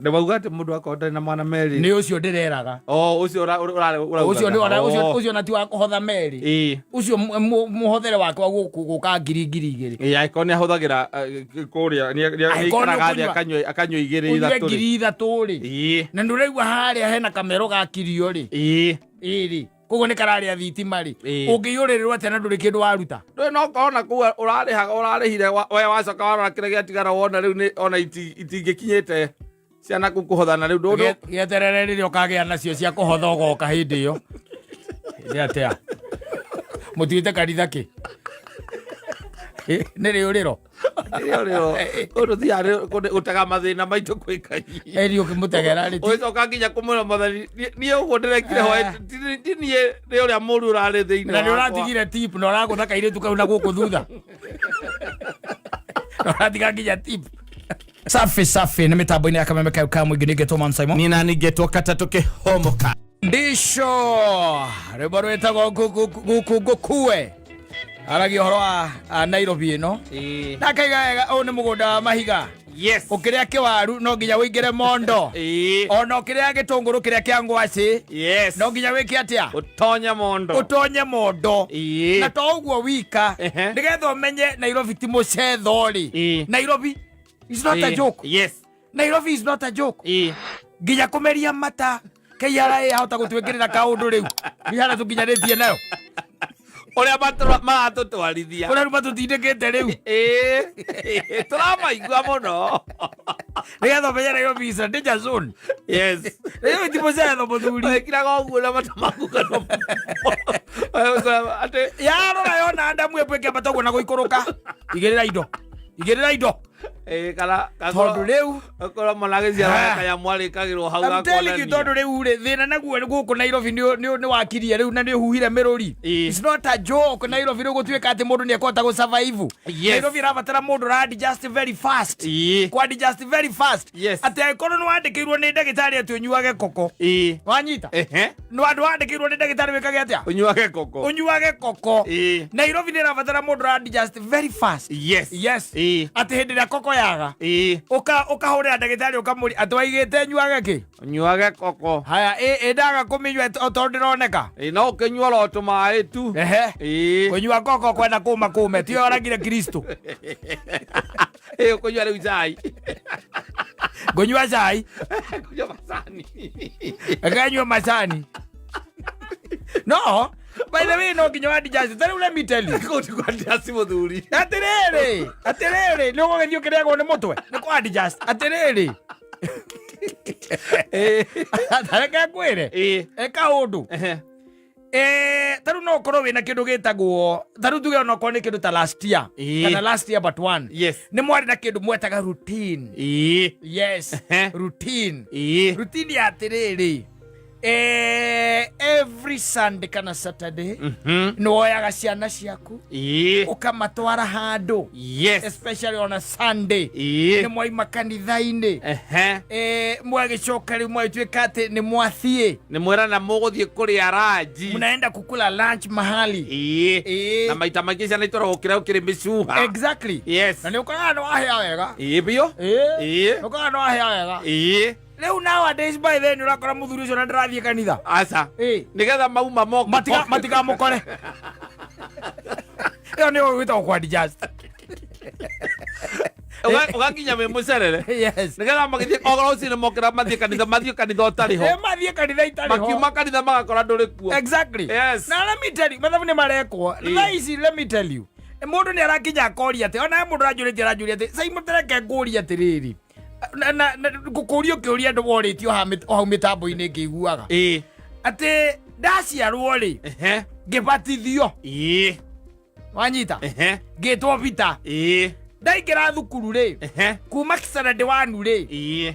Nĩ wauga atĩ mũndũ akorwo ndarĩ na mwana merĩ. Nĩ ũcio ndĩreraga. O ũcio ũraugaga. Ũcio nĩ ona ũcio ũcio na ti wa kũhotha merĩ. Ĩĩ. Ũcio mũhothere wakwa gũkũ gũka ngiri 2000. Ĩĩ, angĩkorwo nĩ ahũthagĩra kũrĩa nĩ Angĩkorwo nĩ aikaraga thĩ ũkũnyua- akanyua igĩrĩ ũnyue ithatũ rĩ. 3000 rĩ. Ĩĩ. Na nĩ ũraigua harĩa hena kamero gakirio rĩ. Ĩĩ. Ĩĩ rĩ. Koguo nĩ kararĩa thitima rĩ. Ĩĩ. Ũngĩiyũrĩrĩrwo atĩa na ndũrĩ kĩndũ waruta? Ndũĩ no ũkorwo na kũu ũrarĩhaga ũrarĩhire we wacoka warora kĩrĩa gĩatigara wona rĩu nĩ ona itingĩkinyĩte ciana kũu kũhothana rĩu ndũ Gĩeterere rĩrĩa ũkagĩa nacio cia kũhotha ũgoka hĩndĩ ĩyo. Nĩ atĩa? Mũtuĩte kanitha kĩ? Nĩ rĩũrĩro. Rĩo tũthiaga gũtega mathĩna maitũ kwĩ Ngai. Eri ũkĩmũtegera rĩ. Ũgĩcoka nginya kũmwĩra Mwathani, niĩ ũguo ndĩrekire hwaĩ, ti niĩ nĩ ũrĩa mũru ũrarĩ thĩinĩ Na nĩ wakwa. ũratigire tip na ũragũtha kairĩtu kau na gũkũ thutha. Na ũratiga nginya tip. Safi safi nĩ mĩtambo-inĩ ya kameme kau ka mũingĩ ningĩ Thomas Simon. Niĩ nani ngetwo katatũ kĩhomoka. Ndisho rwĩmbo rwĩtagwo Gũkũ Ngũkue aragia ũhoro wa Nairobi ĩno Ĩĩ. na akaiga wega ũyũ nĩ mũgũnda wa mahiga. Yes. Ũkĩrĩa kĩwaru no nginya ũingĩre mondo. Ĩĩ. Ona ũkĩrĩa gĩtũngũrũ kĩrĩa kĩa ngwacĩ Yes. no nginya wĩke atĩa? Ũtonye mondo. Ũtonye mondo. Ĩĩ. Na to ũguo wika. Ehe. Nĩgetha ũmenye Nairobi ti mũcetho rĩ. Ĩĩ. Nairobi is not a Ĩĩ. joke. Yes. Nairobi is not a joke. Ĩĩ. Nginya kũmeria mata KRA yahota gũtwĩkĩrĩra kaũndũ rĩu nĩ harĩa tũkinyanĩtie nayo. Ũrĩa maratũtwarithia. Ũrĩa rĩu matũtindĩkĩte rĩu. Ĩĩ. Tũramaigua mũno. Nĩgetha ũmenye Nairobi is a danger zone. Yes. Nairobi ti mũcetho mũthuri. Wekiraga ũguo na mata maku kanua. Atĩ Yarora yona ndamu ĩmwe ĩkĩambata ũguo na gũikũrũka. Igĩrĩra indo. Igĩrĩra indo. Ĩĩ, kana Tondũ rĩu akorwo mwana agĩciarwo Ah. kanyamũ arĩkagĩrwo hau I'm telling you gakonania. tondũ rĩu rĩ thĩna naguo nĩ gũkũ Nairobi nĩ wakirie rĩu na nĩ ũhuhire mĩrũri. Ĩĩ. It's not a joke Nairobi rĩu gũtuĩka atĩ mũndũ nĩ ekũhota gũ survive. Yes. Nairobi ĩrabatara mũndũ ũra adjust very fast. Ĩĩ. Kũ adjust very fast. Yes. Atĩ angĩkorwo nĩ wandĩkĩirwo nĩ ndagĩtarĩ atĩ ũnyuage koko. Ĩĩ. Wanyita? Ehe. Nĩ andũ wandĩkĩirwo nĩ ndagĩtarĩ wĩkage atĩa? Ũnyuage koko. Ũnyuage koko. Ĩĩ. Nairobi nĩ ĩrabatara mũndũ ũra adjust very fast. Yes. Yes. Ĩĩ. Atĩ hĩndĩ ĩrĩa koko yaga. Ĩĩ. Ũkahũrĩra ndagĩtarĩ ũkamũria atĩ waigĩte nyuage kĩ? Ũnyuage koko. Haya, ĩ ndaga kũmĩnyua tondũ ndĩroneka. Ĩĩ, no ũkĩnyua oro tũmaĩ tu. Ehe. Ĩĩ. Kũnyua koko kwenda kũma kũme tiyo oragire Kristo. Ĩĩ, ũkũnyua rĩu cai. Ngũnyua cai. Kũnyua macani. Nganyua macani. No, by the way no nginya wa adjust. Ta rĩu let me tell you. Kũu ti kwa adjust mũthuri. Atĩrĩrĩ, atĩrĩrĩ, nĩ ũgũgĩthiĩ ũkĩrĩagwo nĩ mũtwe. Nĩ kwa adjust. Atĩrĩrĩ. Ĩĩ. Reke ngwĩre. Ĩĩ. E kaũndũ. Ehe. Ta rĩu no ũkorwo wĩna kĩndũ gĩtagwo ta rĩu tuge onokorwo nĩ kĩndũ ta last year Ĩĩ. kana last year but one. Yes. Nĩ mwarĩ na kĩndũ mwetaga routine. Ĩĩ. Yes. Ehe. Routine. Ĩĩ. Routine ya atĩrĩrĩ every Sunday kana Saturday nĩ woyaga ciana ciaku Ĩĩ. ũkamatwara handũ. Yes. Especially on a Sunday. Ĩĩ. Nĩ mwaima kanitha-inĩ. Ehe. Mwagĩcoka rĩu mwagĩtuĩka atĩ nĩ mwathiĩ. Nĩ mwĩrana mũgũthiĩ kũrĩa ranji. Mnaenda kukula lunch mahali. Ĩĩ. Ĩĩ. Na maita maingĩ ciana itwaragwo kĩrĩa kĩrĩ mĩcuha. Exactly. Yes. Na nĩ ũkoraga nĩ wahĩa wega. Ĩĩ biũ. Ĩĩ. Ĩĩ. Nĩ ũkoraga nĩ wahĩa wega. Ĩĩ. Rĩu nowadays by then ũrakora mũthuri ũcio na ndĩrathiĩ kanitha. Aca. Ĩĩ. Nĩgetha mauma moko. Matigamũkore. Ĩyo nĩyo gwĩtagwo kwa adjust. Ũgakinya wĩ mũcerere. Yes. Nĩgetha magĩthiĩ o rũcinĩ mokĩra mathiĩ kanitha mathiĩ kanitha ũtarĩ ho. Ĩ mathiĩ kanitha itarĩ ho. Makiuma kanitha magakora ndũrĩ kuo. Exactly. Yes. Na let me tell you, mathabu nĩ marekwo. Ĩĩ. Thaa ici let me tell you. Mũndũ nĩ arakinya akoria atĩ ona mũndũ aranjũrĩtie aranjũria atĩ Simon tereke ngũrie atĩrĩrĩ. Na ngũkũria ũkĩũria andũ worĩtio hau mĩtambo-inĩ ngĩiguaga. Ĩĩ. Atĩ ndaciarwo rĩ Ehe. ngĩbatithio. Ĩĩ. Wanyita? Ehe. Ngĩtwo Peter. Ĩĩ. Ndaingĩra thukuru rĩ Ehe. kuma standard 1 rĩ Ĩĩ.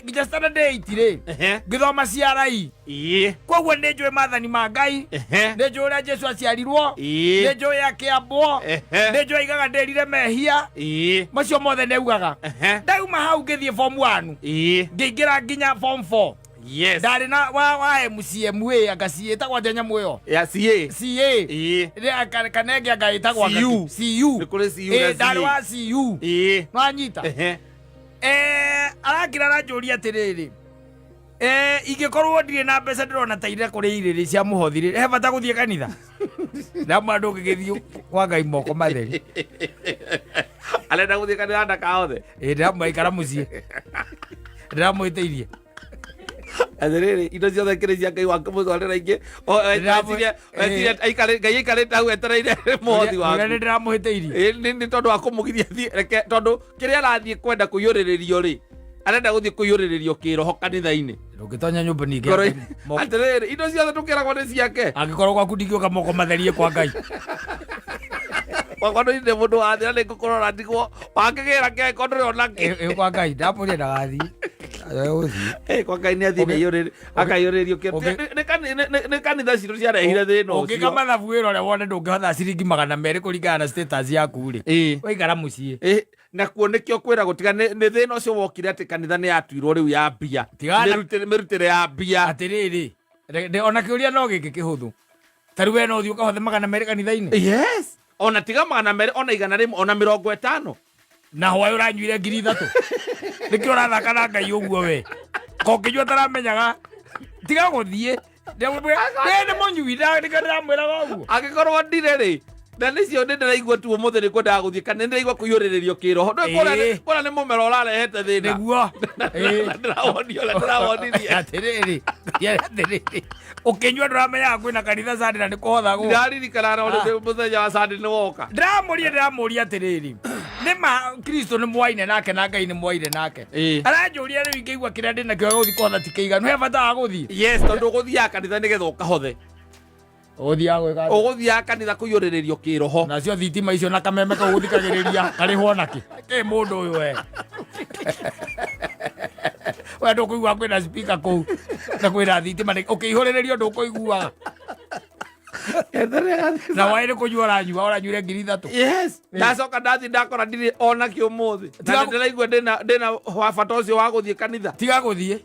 Nginya standard 8 rĩ Ehe. ngĩthoma CRE. Ĩĩ. Koguo nĩ njũĩ maathani ma Ngai. Ehe. Nĩ njũĩ ũrĩa Jesu aciarirwo. Ĩĩ. Nĩ njũĩ akĩambwo. Ehe. Nĩ njũĩ aigaga ndĩrire mehia. Ĩĩ. Macio mothe nĩ augaga. Ehe. Ndauma hau ngĩthiĩ form 1. Ĩĩ. Ngĩingĩra nginya form 4. Yes. Ndarĩ na wa MCMA anga C ĩtagwo atĩa nyamũ ĩyo? Ya CA. CA. Ĩĩ. Kana ĩngĩ anga ĩtagwo anga CU. CU. Nĩ kũrĩ CU na Ĩĩ, ndarĩ CA. wa CU. Ĩĩ. Nwanyita? Ehe. Arakira aranjũria atĩrĩrĩ, ingĩkorwo ndirĩ na mbeca ndĩrona ta ira kũrĩ irĩrĩ cia mũhothi rĩ, he bata gũthiĩ kanitha? Ndamwĩra ndũngĩgĩthiĩ kwa Ngai moko matheri. Arenda gũthiĩ kanitha ndakahothe. Ĩ, ndĩramwĩra ikara mũciĩ, ndĩramwĩtĩirie. Atĩrĩrĩ, indo ciothe kĩrĩ cia Ngai, wakĩmũtwarĩra ingĩ. Weciria Ngai aikarĩte hau etereire mũhothi Ũrĩa waku. nĩ ndĩramũhĩtĩirie. Ĩ, nĩ tondũ wa kũmũgiria thiĩ, reke tondũ kĩrĩa arathiĩ kwenda kũiyũrĩrĩrio rĩ, arenda gũthiĩ kũiyũrĩrĩrio kĩroho kanitha-inĩ. Ndũngĩtonya nyũmba ningĩ. Atĩrĩrĩ, indo ciothe tũkĩragwo nĩ ciake. Angĩkorwo gwaku ndingĩũka moko matherie kwa Ngai. Wakwa ndũrĩ mũndũ wa thĩ na nĩ ngũkũrora ndigwo wakĩgĩra keko ndũrĩ ona kĩ. Ĩ, kwa Ngai ndamũria ndagathiĩ. Gũthiĩ. Kwa Ngai nĩ athiĩ nĩ akaiyũrĩrĩrio kĩ. Nĩ kanitha citũ ciarehire thĩna ũcio. Ũngĩka mathabu wĩra ũrĩa wone ndũngĩhotha ciringi 200 kũringana na status yaku rĩ, waikara mũciĩ. Nakuo nĩkĩo kwĩragwo tiga nĩ thĩna ũcio wokire atĩ kanitha nĩ yatuirwo rĩu ya mbia. Mĩrutĩre ya mbia. Atĩrĩrĩ, ona kĩũria no gĩkĩ kĩhũthũ, ta rĩu we no ũthiĩ ũkahothe 200 kanitha-inĩ? Yes, ona tiga 200, ona 100, ona 50. Na hwaĩ ũranyuire 3000, nĩkĩo ũrathaka na Ngai ũguo we kokĩnyua taramenyaga. Tiga gũthiĩ. We nĩ mũnyui, nĩkĩo ndĩramwĩraga ũguo. Angĩkorwo ndirĩ rĩ, na nĩcio nĩ ndĩraigua tu ũmũthĩ nĩ kwendaga gũthiĩ kana nĩ ndĩraigua kũiyũrĩrĩrio kĩroho. Ndũĩ kũrĩa nĩ mũmero ũrarehete thĩna. Nĩguo. Na ndĩrawonio ũrĩa ndĩrawonirie. Atĩrĩrĩ, atĩrĩrĩ, ũkĩnyua ndũramenyaga kwĩna kanitha Sunday na nĩ kũhothagwo. Ndiraririkana na ũrĩa mũthenya wa Sunday nĩ woka. Ndĩramũria atĩrĩrĩ, nĩ ma Kristo nĩ mwaine nake na Ngai nĩ mwaine nake? Aranjũria rĩu ingĩigua kĩrĩa ndĩnakĩo gũthiĩ kũhotha ti kĩiganu, he bata wa gũthiĩ? Yes, tondũ ũgũthiaga kanitha nĩgetha ũkahothe. Ũgũthiaga gwĩka atĩa? Ũgũthiaga kanitha kũiyũrĩrĩrio kĩroho. Nacio thitima icio na kameme kau ũthikagĩrĩria karĩhwo nakĩ? Kĩ mũndũ ũyũ we, we ndũkũigua kwĩna speaker kũu na kwĩna thitima, ũkĩihũrĩrĩrio ndũkũiguaga. Na waĩ nĩ kũnyua ũranyua, ũranyuire 3000. Yes, ndacoka ndathiĩ ndakora ndirĩ ona kĩ ũmũthĩ, na ndĩraigua ndĩna wa bata ũcio wa gũthiĩ kanitha. Tiga gũthiĩ,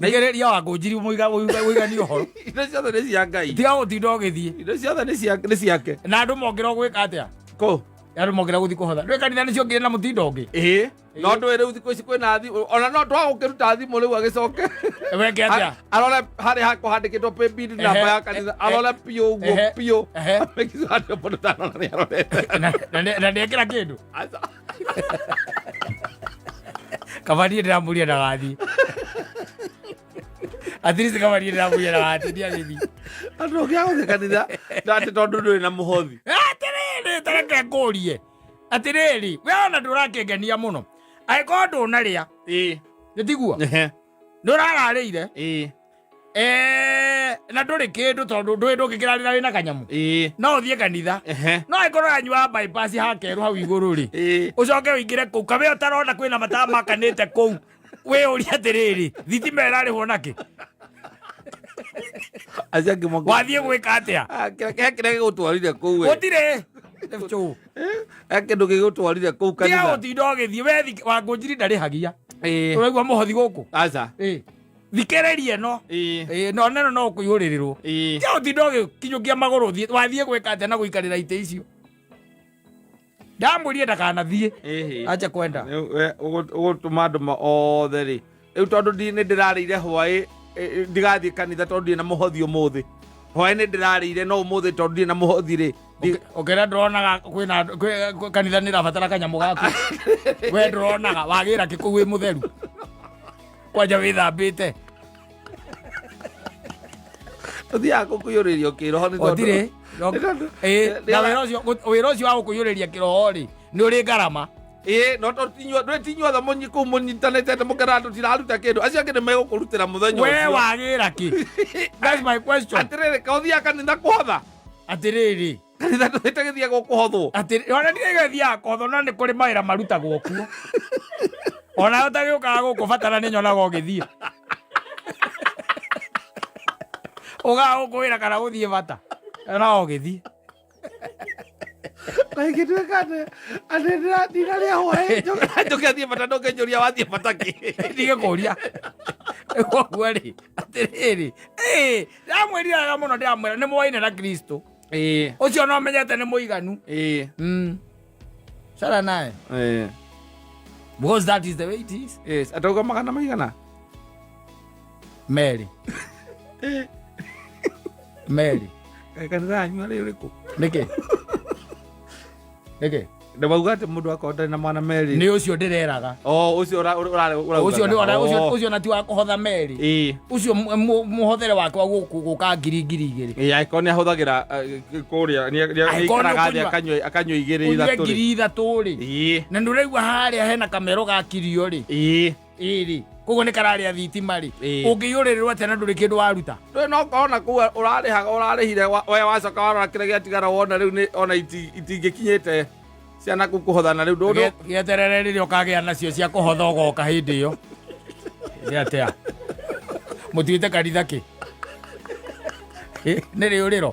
thikĩrĩria Wangũnjiri mũigani ũhoro. Indo ciothe nĩ cia Ngai. Tiga gũtinda ũgĩthiĩ. Indo ciothe nĩ ciake. Na andũ mongĩra gwĩka atĩa? Kũ? Andũ mongĩra gũthiĩ kũhotha ndũĩ kanitha nĩcio ngire na mũtindo ũngĩ. Ĩĩ, no ndũĩ rĩu thikũ ici kwĩna thimũ, ona no twagũkĩruta thimũ rĩu agĩcoke Weke atĩa? Arore harĩa hakwa handĩkĩtwo paybill, namba ya kanitha, arore biũ ũguo biũ. Amekisure atĩ mũndũ ndanona nĩ arorete. Na ndekĩra kĩndũ. Aca. Kaba niĩ ndĩramũria ndagathiĩ. At least kaba niĩ ndĩramũria ndagathiĩ, ndiagĩthiĩ. Andũ ũngĩaga gũthiĩ kanitha na atĩ tondũ ndũrĩ na mũhothi. Atĩrĩrĩ, tareke ngũrie atĩrĩrĩ, we ona ndũrakĩngenia mũno angĩkorwo ndũnarĩa. Nĩ tiguo? Nĩ ũrararĩire. Na ndũrĩ kĩndũ tondũ ndũĩ ndũngĩkĩrarĩra wĩna kanyamũ. No ũthiĩ kanitha. No angĩkorwo ũranyua bypass hakerũ hau igũrũ rĩ, ũcoke ũingĩre kũu kawe ũtarona kwĩna matawa makanĩte kũu, wĩyũrie atĩrĩrĩ, thitima ĩrarĩhwo nakĩ? Acio angĩ Wathiĩ gwĩka atĩa? Ah, he kĩrĩa gĩgũtwarire kũu we. Gũtirĩ. Chũ. He kĩndũ gĩgũtwarire kũu Tiga kanitha. gũtinda ũgĩthiĩ we Wangũnjiri ndarĩhagia. Ũraigua mũhothi gũkũ? Aca. Thikĩrĩria ĩno. Ĩĩ, no neno no ũkũihũrĩrĩrwo. Tiga gũtinda ũgĩkinyũkia magũrũ ũthiĩ, wathiĩ gwĩka atĩa na gũikarĩra itĩ icio? Ndamwĩrire ndakanathiĩ. Acha kwenda. Ũgũtũma andũ othe rĩ, rĩu tondũ nĩ ndĩrarĩire hwaĩ, ndigathiĩ kanitha tondũ ndirĩ na mũhothi ũmũthĩ. Hwaĩ nĩ ndĩrarĩire, no ũmũthĩ tondũ ndirĩ na mũhothi rĩ, Ũkĩra ndũronaga kwĩna kanitha nĩ ĩrabatara kanyamũ gaku, we ndũronaga wagĩra kĩ kũu wĩ mũtheru kwanja wĩthambĩte? Tũthiaga kũkũiyũrĩrio kĩroho nĩ tondũ Gũtirĩ. Nĩ tondũ Na wĩra ũcio wa gũkũiyũrĩria kĩroho rĩ, nĩ ũrĩ ngarama. Ĩĩ, no tondũ ndũĩ ti inyuothe kũu mũnyitanĩte atĩ mũkera tũtiraruta kĩndũ, acio angĩ nĩ megũkũrutĩra mũthenya We ũcio. wagĩra kĩ? That's my question. Atĩrĩrĩ, ka ũthiaga kanitha kũhotha? Atĩrĩrĩ. Kanitha ndũĩte gĩthiagwo kũhothwo. Atĩrĩ, ona ndirĩgĩthiaga kũhothwo, no nĩ kũrĩ mawĩra marutagwo kuo. Ona ũtagĩũkaga gũkũ batara nĩ nyonaga ũgĩthiĩ. Ũgaga gũkũ wĩra kana gũthiĩ bata. Nyonaga ũgĩthiĩ. Na ingĩtuĩka atĩ ndinarĩa hwaĩ, njoke athiĩ bata, ndũngĩnjũria wathiĩ bata kĩ? Ndigĩkũria. Koguo rĩ, atĩrĩrĩ, ĩĩ, ndamwĩrire wega mũno, ndĩramwĩra nĩ mwaine na Kristo. Ũcio no menyete nĩ mũiganu. Cara naye. Because that is the way it is. Yes, atauga magana maigana. Merĩ. Merĩ. Kaĩ kanitha yanyu arĩ ũrĩkũ? Nĩkĩ? Nĩkĩ? Nĩ wauga atĩ mũndũ akorwo ndarĩ na mwana merĩ. Nĩ ũcio ndĩreraga. Oh, ũcio ũraugaga. Ũcio nĩ ona ũcio Oh. ũcio na ti wa kũhotha merĩ. Ĩĩ. Ũcio mũhothere wakwa gũkũ gũka ngiri ngiri igĩrĩ. Ĩĩ, angĩkorwo nĩ ahũthagĩra kũrĩa nĩ Angĩkorwo nĩ aikaraga thĩ ũkũnyua- akanyua igĩrĩ Ũnyue ithatũ rĩ. ngiri ithatũ rĩ. Ĩĩ. Na nĩ ũraigua harĩa hena kamero gakirio rĩ. Ĩĩ. Ĩrĩ. Koguo nĩ kararĩa thitima rĩ. Ĩĩ. Ũngĩiyũrĩrĩrwo atĩa na ndũrĩ kĩndũ waruta? Ndũĩ no korwo na kũu ũrarĩhaga ũrarĩhire we wacoka warora kĩrĩa gĩatigara wona rĩu nĩ ona itingĩkinyĩte ciana kũu kũhothana rĩu ndũ Gĩeterere rĩrĩa ũkagĩa nacio cia kũhotha ũgoka hĩndĩ ĩyo. Nĩ atĩa? Mũtuĩte kanitha kĩ? Nĩ rĩũrĩro.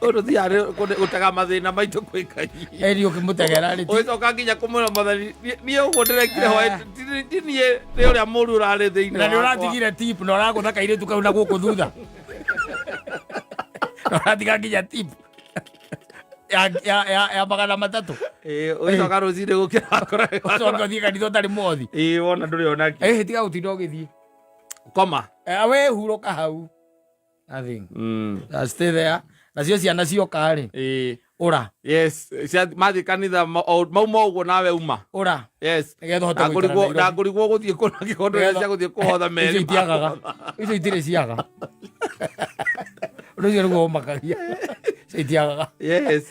Ũndũ thiaga gũtega mathĩna maitũ kwĩ Ngai. Eri ũkĩmũtegera rĩ. Ũgĩcoka nginya kũmwĩra Mwathani, niĩ ũguo ndĩrekire hwaĩ, ti niĩ nĩ ũrĩa mũru ũrarĩ thĩinĩ Na nĩ wakwa. ũratigire tip na ũragũtha kairĩtu kau na gũkũ thutha. Na ũratiga nginya tip. Ya 300. Ĩĩ, ũgĩcoka rũcinĩ gũkĩra wakora. Ũcoke ũthiĩ kanitha ũtarĩ mwothi. Ĩĩ, wona ndũrĩ onakĩ. Ĩhĩ tiga gũtinda ũgĩthiĩ. Koma. We hurũka hau. Nothing. Stay there. Nacio ciana cioka rĩ. Ĩĩ. Ũra. Yes, mathiĩ kanitha mauma ũguo nawe uma. Ũra. Yes. Nĩgetha ũhote gũikara Nairobi. Ndangũrigwo gũthiĩ kũna kĩgondo Nĩgetha- cia gũthiĩ kũhotha merĩ. Icio itiagaga. Icio itirĩ ciaga. Ũndũ ũcio nĩguo ũmakagia. Icio itiagaga. Yes.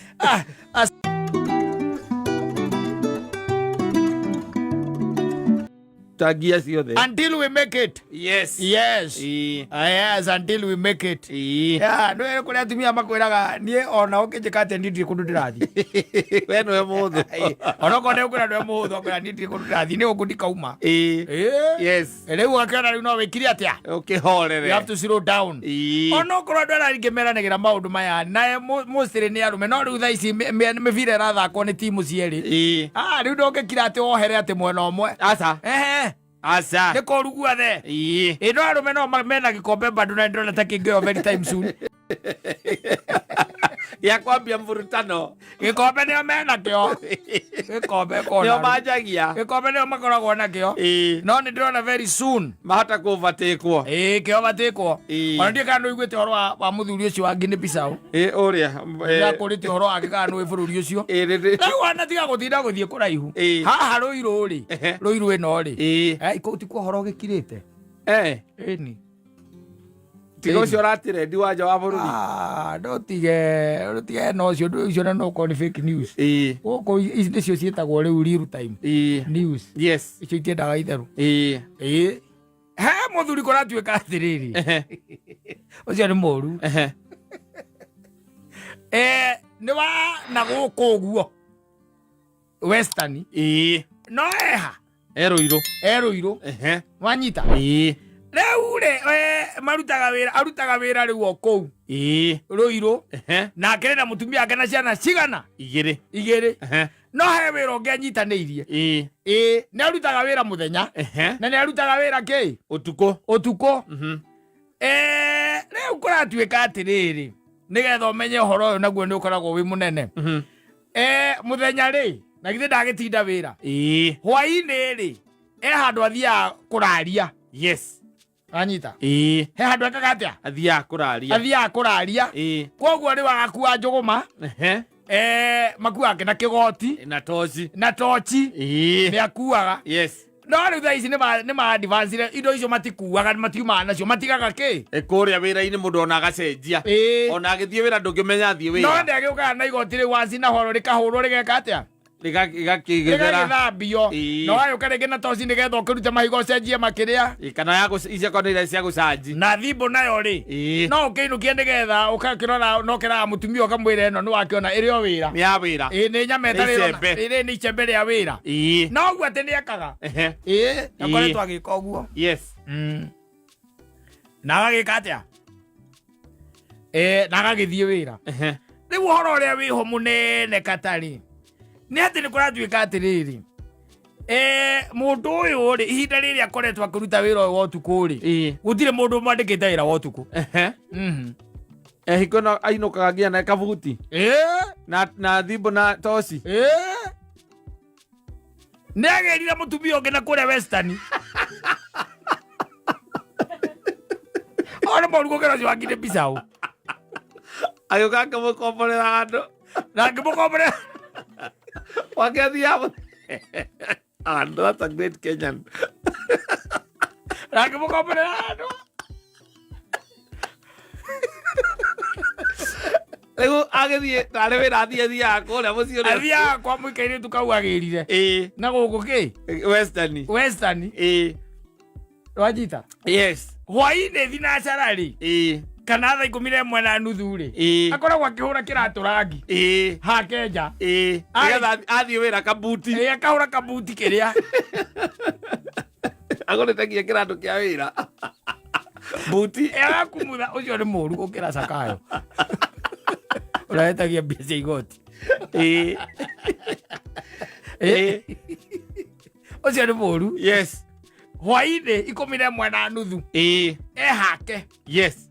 Tangia ciothe. Until we make it. Yes. Yes. Ĩĩ. Yes, until we make it. Ĩĩ. Yeah, nĩ kũrĩa atumia makwĩraga niĩ ona ũkĩnjĩka atĩa niĩ ndirĩ kũndũ ndĩrathiĩ. We nĩwe mũthũ. Ona okorwo nĩ ũkwĩra nĩwe mũhũthũ akwĩra niĩ ndirĩ kũndũ ndĩrathiĩ nĩ gũkũ ndikauma. Ĩĩ. Ĩĩ. Yes. Rĩu ũgakĩona rĩu no wĩkire atĩa? Ũkĩhorere. You have to slow down. Ĩĩ. Onokorwo andũ arĩa aingĩ meranagĩra maũndũ maya na mostly nĩ arũme no rĩu thaa ici mĩbira ĩrathakwo nĩ timu cierĩ. Ĩĩ. Ah, rĩu ndũngĩkira atĩ wohere atĩ mwena ũmwe. Aca. Ehe. Aca. Nĩ kũru guothe. Ĩĩ. Ĩ no arũme no mena gĩkombe bado na ndĩrona ta kĩngĩoyo very time soon. Gĩa kwambia mvurutano. Gĩkombe nĩo mena kĩo. Gĩkombe kona. Nĩo manjagia. Gĩkombe nĩo makoragwo nakĩo. Ĩĩ. No nĩ ndĩrona very soon. Mahota kũvatĩkwo. Ĩĩ kĩo batĩkwo. Ĩĩ. Ona ndiĩ kana nĩ ũiguĩte ũhoro wa mũthuri ũcio wa Guinea Bissau. Ĩĩ ũrĩa. Nĩakũrĩte ũhoro wake kana nĩ bũrũri ũcio. Ĩĩ rĩrĩ. Rĩu ona tiga gũtinda gũthiĩ kũraihu. Ĩĩ. Haha Rũirũ rĩ. Ehe. Rũirũ ĩno rĩ. Ĩĩ. Kũu tikuo ũhoro ũgĩkirĩte. Eh. Ĩni. Tiga ũcio ũratirendi wa nja wa bũrũri. Ah, ndũtige no ũcio ũndũ ũcio na no ũkorwo nĩ fake news. Ĩĩ. Gũkũ ici nĩcio ciĩtagwo rĩu real time Ĩĩ. news. Yes. Icio itiendaga itherũ. Ĩĩ. Ĩĩ. He mũthuri kũratuĩka atĩrĩrĩ. Ehe. Ũcio nĩ mũru. Ehe. Nĩ wa na gũkũ ũguo. Western. Ĩĩ. No eha. E Rũirũ. E Rũirũ. Ehe. Wanyita. Ĩĩ. Rĩu rĩ, marutaga wĩra, arutaga wĩra rĩu o kũu. Ĩĩ. Rũirũ. Ehe. Na akĩrĩ na mũtumia wake na ciana cigana? Igĩrĩ. Igĩrĩ. Ehe. No he wĩra ũngĩ anyitanĩirie. Ĩĩ. Ĩĩ, nĩ arutaga wĩra mũthenya. Ehe. Na nĩ arutaga wĩra kĩ? Ũtukũ. Ũtukũ. Rĩu kũratuĩka atĩrĩrĩ, nĩgetha ũmenye ũhoro ũyũ naguo nĩ ũkoragwo wĩ mũnene. Mũthenya rĩ, na githĩ ndagĩtinda wĩra. Ĩĩ. Hwaĩ-inĩ rĩ, e handũ athiaga kũraria. Yes. Anyita. Ĩĩ. He handũ ekaga atĩa? Athiaga kũraria. Athiaga kũraria. Ĩĩ. Koguo rĩu agakua njũgũma. Ehe. Makuaga na kĩgoti. Na toci. Na toci. Ĩĩ. Nĩ akuaga. Yes. No rĩu thaa ici nĩ ma advance indo icio matikuaga, matiumaga nacio, matigaga kĩ? Kũrĩa wĩra-inĩ mũndũ ona agacenjia. Ĩĩ. Ona agĩthiĩ wĩra ndũngĩmenya athiĩ wĩra. No nĩ agĩũkaga na igoti rĩu wacina horo rĩkahũrwo rĩgeka atĩa? Rĩgakĩgethera. Rĩgagĩthambio. Ĩĩ. Na ũgagĩũka rĩngĩ na toci nĩgetha ũkĩrute mahiga ũcenjie makĩrĩa. Ĩĩ, kana ya icio akorwo nĩ iria cia gũcanji. Na thimũ nayo rĩ, Ĩĩ. no ũkĩinũkie nĩgetha ũgakĩrora no kĩraga mũtumia ũkamwĩra ĩno nĩ wakĩona ĩrĩ o wĩra. Nĩ ya wĩra. Ĩĩ, nĩ nyama Nĩ ĩtarĩ ĩrona. icembe. Ĩrĩ nĩ icembe rĩa wĩra. Ĩĩ. No ũguo atĩ nĩ ekaga. Ehe. Ĩĩ, akoretwo Ĩĩ. agĩka ũguo. Yes. Na agagĩka atĩa? Na agagĩthiĩ wĩra. Ehe. Rĩu ũhoro ũrĩa wĩho mũnene katarĩ nĩ atĩ nĩ kũratuĩka atĩrĩrĩ, mũndũ ũyũ rĩ, ihinda rĩrĩ akoretwo akĩruta wĩra ũyũ wa ũtukũ rĩ, Ĩĩ. gũtirĩ mũndũ mwandĩkĩte wĩra wa ũtukũ. Ehe. Hingo ĩno ainũkaga nginya na kabuti. Ĩĩ. Na thimũ na toci. Ĩĩ. Nĩ agĩrire mũtumia ũngĩ na kũrĩa Western. Ona mũru gũkĩra ũcio wa Guinea Bissau. Agĩũka akĩmũkomborera handũ. Na ngĩmũkomborera. Wake athiaga. And that's a great Kenyan. Na ngĩmũkomborera handũ. Rĩu agĩthiĩ tarĩ wĩra athiĩ athiaga kũrĩa mũciĩ ũrĩa. Athiaga kwa mũikairĩtu kau agĩrire. Ĩĩ. Na gũkũ kĩ? Western. Western. Ĩĩ. Wanyita? Yes. Hwainĩ thinacara rĩ. Ĩĩ. Kana thaa 11:30 rĩ. Ĩĩ. Akoragwo akĩhũra kĩratũ rangi. Ĩĩ. Hake nja. Ĩĩ. Nĩgetha athiĩ wĩra kabuti. Ĩĩ akahũra kabuti kĩrĩa. Agũrĩte nginya kĩratũ kĩa wĩra. Buti. Ĩĩ agakumutha ũcio nĩ mũru gũkĩra Zakayo. Ũrĩa wetagia mbia cia igoti. Ĩĩ. Ĩĩ. Ũcio nĩ mũru. Yes. Hwainĩ 11:30. Ĩĩ. Ehake. Yes.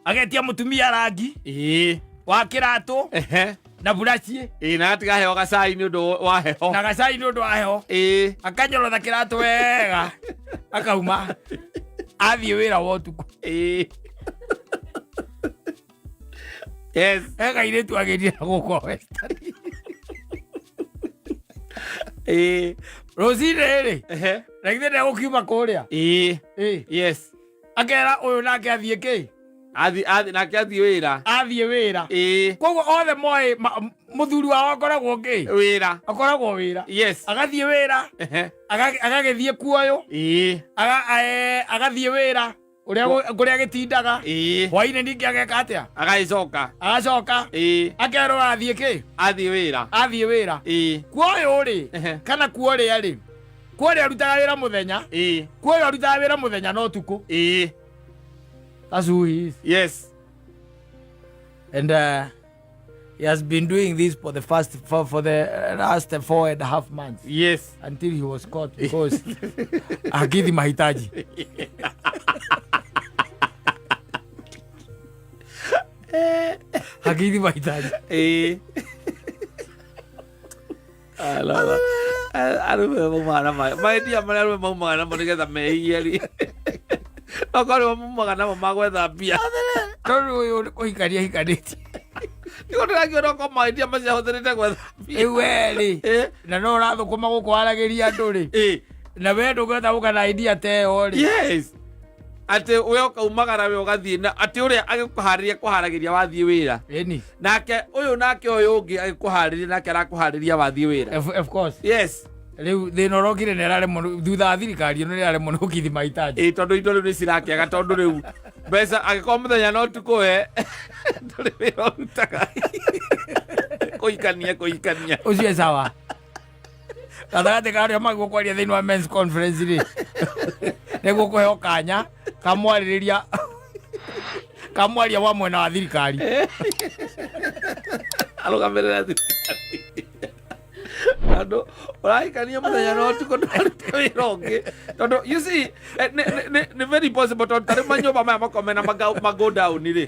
Agetia mũtumia rangi. Ĩĩ. Wa kĩratũ. Ehe. Na buraci. Ĩĩ na atigaheo gacai nĩ ũndũ wa heho. Na gacai nĩ ũndũ wa heho. Ĩĩ. Akanyorotha kĩratũ wega. Akauma. Athiĩ wĩra wa ũtukũ. Ĩĩ. Yes. He kairĩtu agĩrire gũkũ Western. Ĩĩ. Rũcinĩ rĩ. Ehe. Na githĩ ndegũkiuma kũrĩa. Ĩĩ. Ĩĩ. Yes. Akera ũyũ nake athiĩ kĩ? Athi athi nake athiĩ wĩra. Athiĩ wĩra. Ĩĩ. Koguo othe moĩ mũthuri wao akoragwo kĩ? Wĩra. Akoragwo wĩra. Yes. Agathiĩ wĩra. Ehe. Agagĩthiĩ kuoyũ. Ĩĩ. Agathiĩ wĩra. Ũrĩa kũrĩa agĩtindaga. Ĩĩ. Hwainĩ ningĩ ageka atĩa? Agagĩcoka. Agacoka. Ĩĩ. Akerwo athiĩ kĩ? Athiĩ wĩra. Athiĩ wĩra. Ĩĩ. Kuoyũ rĩ, Ehe. kana kuorĩa rĩ, kuorĩa arutaga wĩra mũthenya. Ĩĩ. Kuoyũ arutaga wĩra mũthenya na ũtukũ. Ĩĩ. That's who he is. Yes. And he has been doing this for the first for the last 4.5 months. Yes. Until he was caught because hakidhi mahitaji. Hakidhi mahitaji. Ĩĩ. Alala. Arũme maumaga na maendia marĩa arũme maumaga namo nĩgetha mehie rĩ. Okorwo nĩmo maumaga namo ma gwetha mbia. Tondũ ũyũ nĩ kũhikania hikanĩtie. Nĩguo ndĩrakiona okorwo maendia macio ahũthĩrĩte gwetha mbia. Rĩu we rĩ, Ĩĩ. na no ũrathũkũma gũkũ waragĩria andũ rĩ. Ĩĩ. Na we ndũngĩhota gũka na idea ta ĩyo rĩ. Yes. Atĩ we ũkaumagara we ũgathiĩ na atĩ ũrĩa agĩkũharĩria kũharagĩria wathiĩ wĩra. Ĩni. Nake ũyũ nake ũyũ ũngĩ agĩkũharĩria nake arakũharĩria wathiĩ wĩra. Of course. Yes. Rĩu thĩna ũrokire nĩ araremwo thutha wa thirikari ĩno nĩ ĩraremwo nĩ gũkithi mahitaji. Ĩĩ tondũ indo rĩu nĩ cirakĩaga tondũ rĩu mbeca angĩkorwo mũthenya na ũtukũ we ndũrĩ wĩra ũrutaga. Kũhikania kũhikania. Ũcio sawa. Gatagatĩ ka arĩa magwo kwaria thĩinĩ wa men's conference rĩ nĩguo kũheo kanya kamwarĩrĩria kamwaria wa mwena wa thirikari. Arũgamĩrĩra thirikari. Tondũ ũrahikania mũthenya na ũtukũ ndũrarute wĩra ũngĩ. Tondũ you see, nĩ very possible tondũ tarĩu manyũmba maya makoragwo mena ma go down rĩ.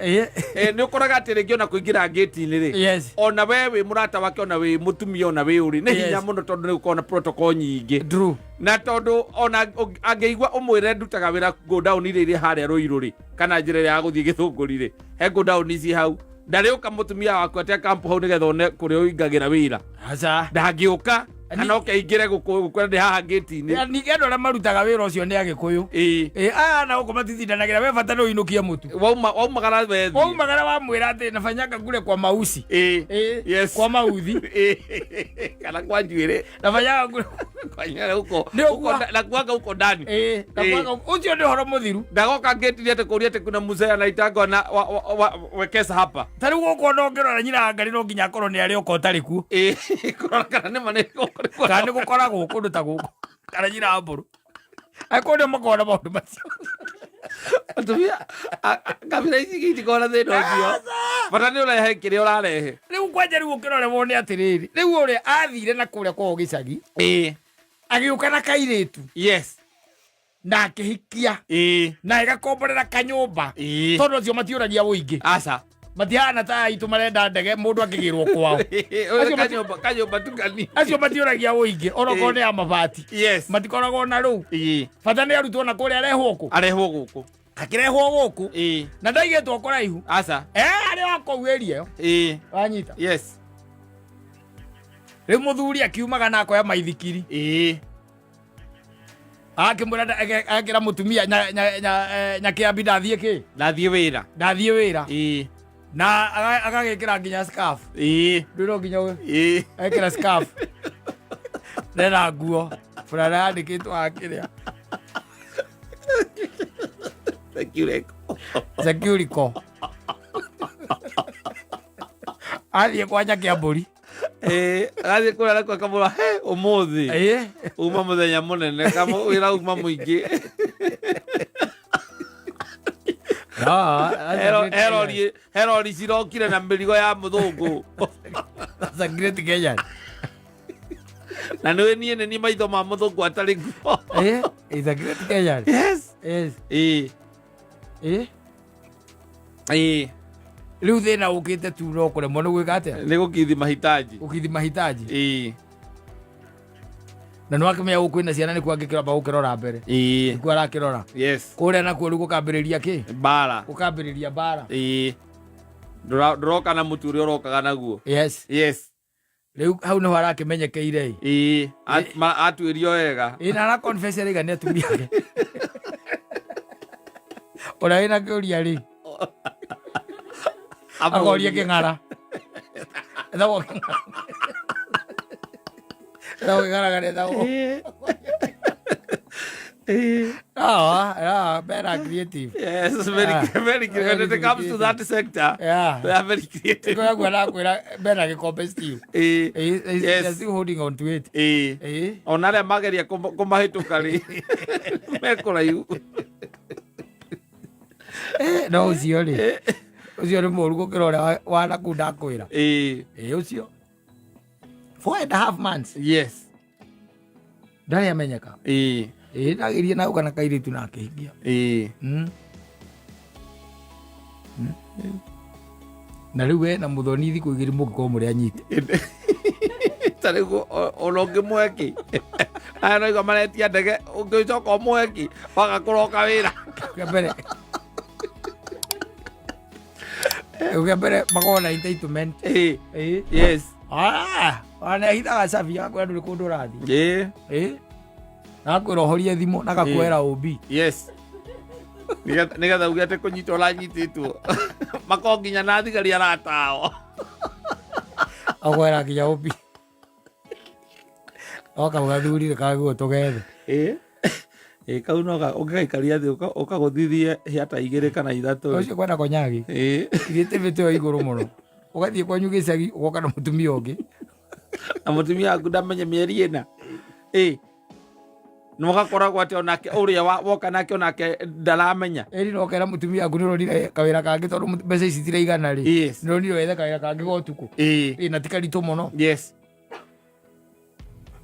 Nĩ ũkoraga atĩ rĩngĩ ona kũingĩra gate-inĩ rĩ. Yes. Ona we wĩ mũrata wake ona wĩ mũtumia ona wĩ ũrĩ nĩ hinya Yes. mũno tondũ nĩ gũkoragwo na protocol nyingĩ. True. Na tondũ ona angĩigua ũmwĩre ndutaga wĩra go down iria irĩ harĩa Rũirũ rĩ, kana njĩra ĩrĩa ya gũthiĩ Gĩthũngũri rĩ, he go down ici hau. Ndarĩũka mũtumia waku atĩ akampu hau nĩgetha one kũrĩa ũingagĩra wĩra. Aca. Ndangĩũka kana oke aingĩre gũkwĩra ndĩ haha gate-inĩ. Ya, ningĩ andũ arĩa marutaga wĩra ũcio nĩ Agĩkũyũ. Ĩĩ. Ĩĩ, aya na gũkũ matitindanagĩra, we bata nĩ ũinũkie mũtu. Waumagara wethiĩ. Waumagara wamwĩra atĩ nabanyanga kule kwa mausi. Ĩĩ. Ĩĩ. Yes. Kwa mauthi. Ĩĩ. Kana kwa njuĩrĩ. Nabanyanga kule. Kwa njuĩrĩ huko. Nĩ ũguo. Huko na kuanga huko ndani. Ĩĩ, na Ĩĩ. kuanga huko. Ũcio nĩ ũhoro mũthiru. Ndagoka gate-inĩ atĩ kũria atĩ kuna mzee anaitangwa na wekesa hapa. Ta rĩu gũkũ ona ũngĩrora nyina wa Ngarĩ no nginya akorwo nĩ arĩ oka ũtarĩ kuo. Ĩĩ, kũrora kana nĩ ma nĩ gũkũ nĩ Kana nĩ gũkoragwo kũndũ ta gũkũ. Kana nyina wa mbũrũ. Angĩkorwo nĩo makoragwo na maũndũ macio. Atumia, kabira ici ingĩ itikoragwo na thĩna ũcio. Aca! Bata nĩ ũrehe kĩrĩa ũrarehe. Rĩu kwanja rĩu ũkĩrore wone atĩrĩrĩ, rĩu ũrĩa athire na kũrĩa kwao gĩcagi, Ĩĩ. agĩũka na kairĩtu. Yes. Na akĩhikia. Ĩĩ. Na ĩgakomborera kanyũmba. Ĩĩ. Tondũ acio matiũragia ũingĩ. Aca. Matihana ta aitũ marenda ndege mũndũ akĩgĩrwo kwao. Ũyũ kanyũmba tu kanini. Acio matiũragia ũingĩ onokorwo nĩ ya mabati. Yes. Matikoragwo na rũu. Bata nĩ arutwo na kũrĩa arehwo kũ. Arehwo gũkũ. Akĩrehwo gũkũ. Na ndaigĩtwo kũraihu. Aca. Arĩ wa kũu area ĩyo. Wanyita. Yes. Rĩu mũthuri akiumaga na akoya maithikiri. Akĩmwĩra akĩra mũtumia nyakĩambi ndathiĩ kĩ? Ndathiĩ wĩra. Ndathiĩ wĩra. Na agagĩkĩra nginya scarf. Ndwĩrwo nginya ekĩra scarf. Nena nguo. Burana yandĩkĩtwo hakĩrĩa. Securico. Securico. Athiĩ kwa Nyakĩambũri. Agathiĩ kũrĩa nakuo akamwĩra he ũmũthĩ uma mũthenya mũnene wĩra uma mũingĩ. Herori cirokire na mĩrigo ya mũthũngũ. That's a great Kenyan. Na nĩ niĩ nĩ niĩ maitho ma mũthũngũ atarĩ kuo. It's a great Kenyan. Yes. Yes. Rĩu thĩna ũkĩte tu no kũremwo nĩ gwĩka atĩa? Nĩ gũkithi mahitaji. Gũkithi mahitaji. Na nĩ wakĩmenya gũkũ kwĩna ciana nĩkuo angĩkĩramba gũkĩrora mbere. Nĩkuo arakĩrora. Yes. Kũrĩa nakuo rĩu gũkambĩrĩria kĩ? Mbara. Gũkambĩrĩria mbara. Ndũroka na mũtu ũrĩa ũrokaga naguo. Yes. Yes. Rĩu hau nĩho arakĩmenyekeire. Atuĩrio wega. Na ara confess araiga nĩ atumia ake. Ũrĩa wĩna kĩũria rĩ. Akoria kĩng'ara. Ethagwo kĩng'ara. Ethagwo kĩng'ara kana ethagwo. Men are creative. Yes, very, very creative. When it comes to that sector, they are very creative. Men are gĩkombe still. Yes. They're still holding on to it. Ona arĩa mageria kũmahĩtũka rĩ, me kũraihu. No ũcio rĩ, ũcio nĩ mũũru gũkĩra ũrĩa wa nakũu ndakwĩra. Ũcio. 4.5 months. Yes. Ndarĩ amenyeka. Ndageria na ũka na kairĩtu na akĩhingia. Na rĩu we na mũthoni thikũ igĩrĩ mũngĩkorwo mũrĩ anyite. Ta rĩu ona ũngĩmũhe kĩ? Aya no igua maretia ndege ũngĩcoka ũmũhe kĩ? Waga kũroka wĩra. Kĩa mbere makoragwo na entitlement. Yes. Ona ahithaga cabi akwĩra ndũrĩ kũndũ ũrathiĩ. Na akwĩra ũhorie thimũ na agakuoera OB. Yes. Nĩgetha uge atĩ kũnyitwo ũranyitĩtwo. Makorwo nginya na thigari aratao. Akwera nginya OB. Oka ũgathurire kagwo tũgethe. Kau no ũngĩgaikaria thĩ ũkagũthithie hĩa ta 2 kana 3. Ũcio kwenda konyagi. Creativity ĩyo igũrũ mũno. Ũgathiĩ kwanyu gĩcagi ũgoka na mũtumia ũngĩ. Na mũtumia waku ndamenye mĩeri 4. Nĩ ũgakoragwo atĩ onake ũrĩa woka nake onake ndaramenya. Ĩri no ũkera mũtumia waku nĩũronire kawĩra kangĩ tondũ mbeca ici citiraigana rĩ. Yes. Nĩũronire wethe kawĩra kangĩ ga ũtukũ. Na ti karitũ mũno. Yes.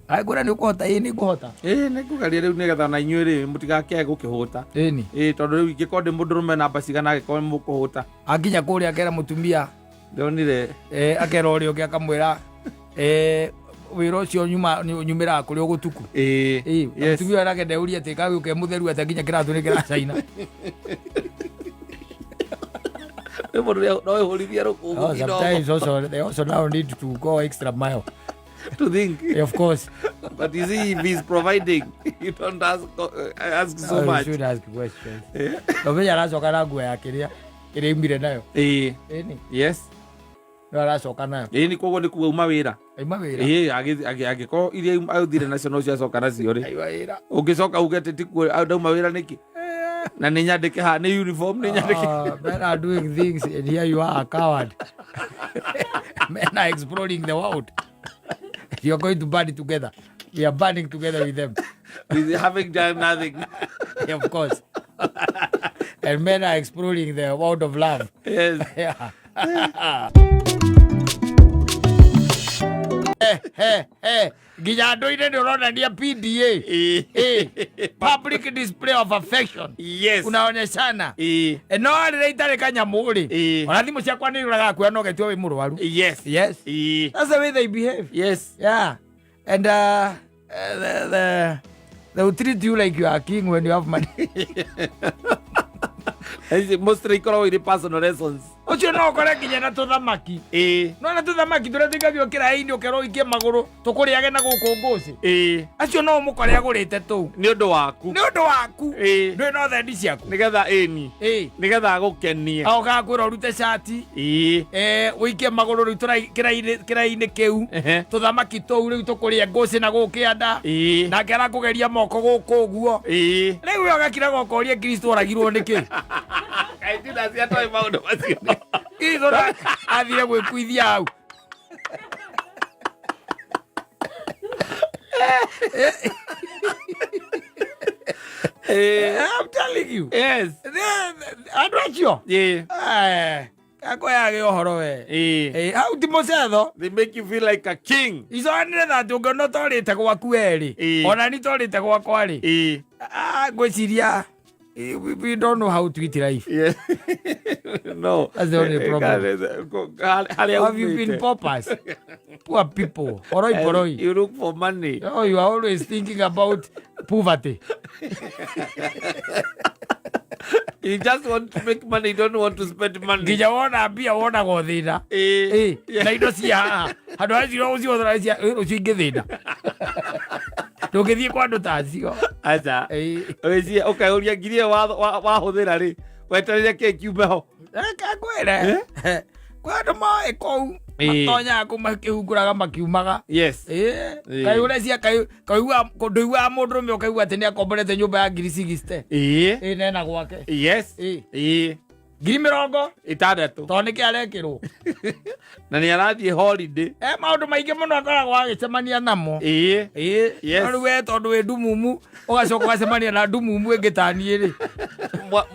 Angĩkwĩra nĩ ũkũhota, nĩ ngũhota. Nĩ ngũgeria rĩu nĩgetha na inyuĩ rĩ mũtigakĩage gũkĩhũta. Ĩni. Tondũ rĩu ingĩkorwo ndĩ mũndũrũme namba cigana angĩkorwo nĩ mũkũhũta. Akinya kũrĩa akera mũtumia. Ndonire. Akera ũrĩa ũngĩ akamwĩra, wĩra ũcio nyumĩraga kũrĩ o gũtukũ. Yes. Mũtumia ũyũ nake ndeuria atĩ kagĩũke mũtheru atĩ nginya kĩratũ nĩ kĩracaina. Rĩu mũndũ no ĩhũrithie rũkũngũ kidogo. Sometimes also, they also now need to go extra mile. To think. Of course. But you see, if he's providing, you don't ask so much. You should ask questions. No, aracoka na nguo yake ĩrĩa ĩrĩa nayo. Ĩni. Yes. No aracoka nayo. Ĩni koguo nĩ kuga uma wĩra. Auma wĩra. Angĩkorwo iria athire nacio no ciacoka nacio rĩ. Auma wĩra. Ũngĩcoka uge atĩ tikuo ndauma wĩra nĩkĩ? Na nĩ nyandĩke haha, nĩ uniform nĩ nyandĩke. Men are doing things and here you are a coward. Men are exploring the world. You are going to burn it together. We are burning together with them. With having done nothing. Yeah, of course. And men are exploring the world of love. Yes. Yeah. He he he, nginya andũ-inĩ nĩ ũronania PDA. Public display of affection. Unaonyeshana. No rĩrĩa itarĩ kanyamũ rĩ, ona thimũ ciakwa nĩ irũraga kuoya no getua wĩ mũrwaru. Yes. That's the way they behave. Yeah, and they will treat you like you are a king when you have money. Ici mostly ikoragwo irĩ personal lessons. Ũcio no ũkore nginya na tũthamaki. No na tũthamaki tũrĩa tũikagio kĩraĩ-inĩ ũkerwo ũikie magũrũ tũkũrĩage na gũkũ ngũcĩ. Acio no ũmũkore agũrĩte tũu. Nĩ ũndũ waku. Nĩ ũndũ waku. Ndũrĩ na thendi ciaku. Nĩgetha ĩni. Nĩgetha agũkenie. Agokaga kwĩra ũrute cati. Ũikie magũrũ rĩu kĩraĩ-inĩ kĩu. Tũthamaki tũu rĩu tũkũrĩe ngũcĩ na gũkũ kĩanda. Nake arakũgeria moko gũkũ ũguo. Rĩu we ũgakiraga ũkoria Kristo oragirwo nĩkĩ? Kaĩ Judas atoĩ maũndũ macio? Kristo athire gwĩkuithia hau. I'm telling you. Andũ acio. Akoyage ũhoro we. Hau ti mũcetho. They make you feel like a king. Icoanire that ũngĩona ũtorĩte gwaku werĩ. Ona ni torĩte gwakwa rĩ. Ah, ngwĩciria we don't know how to eat life. Yeah. No. That's the only problem. Harĩa Have you been umĩte. paupers? Poor people. Oroi poroi. You look for money. Oh, you are always thinking about poverty. You just want to make money, you don't want to spend money. Nginya wona mbia wonaga thĩna. Na indo cia haha handũ hacio ũcihũthĩra cia rũciũ ingĩthĩna. Ndũngĩthiĩ kwa andũ ta acio. Aca. Wĩcie ũkeyũria ngiri ĩyo wahũthĩra rĩ, wetereire kĩ kiume ho? Reke ngwĩre. Kwĩ andũ moĩ kũu. Matonyaga kũu makĩhunguraga makiumaga. Kaĩ ũrecia kaĩ kaigua ndũiguaga mũndũrũme ũkaigua atĩ nĩ akomborete nyũmba ya ngiri 60. Nena gwake. Ngiri 60. Tondũ nĩkĩ arekĩrwo? Na nĩ arathiĩ holiday. Maũndũ maingĩ mũno akoragwo agĩcemania namo. No rĩu we tondũ wĩ ndumumu ũgacoka ũgacemania na ndumumu ĩngĩ ta niĩ rĩ.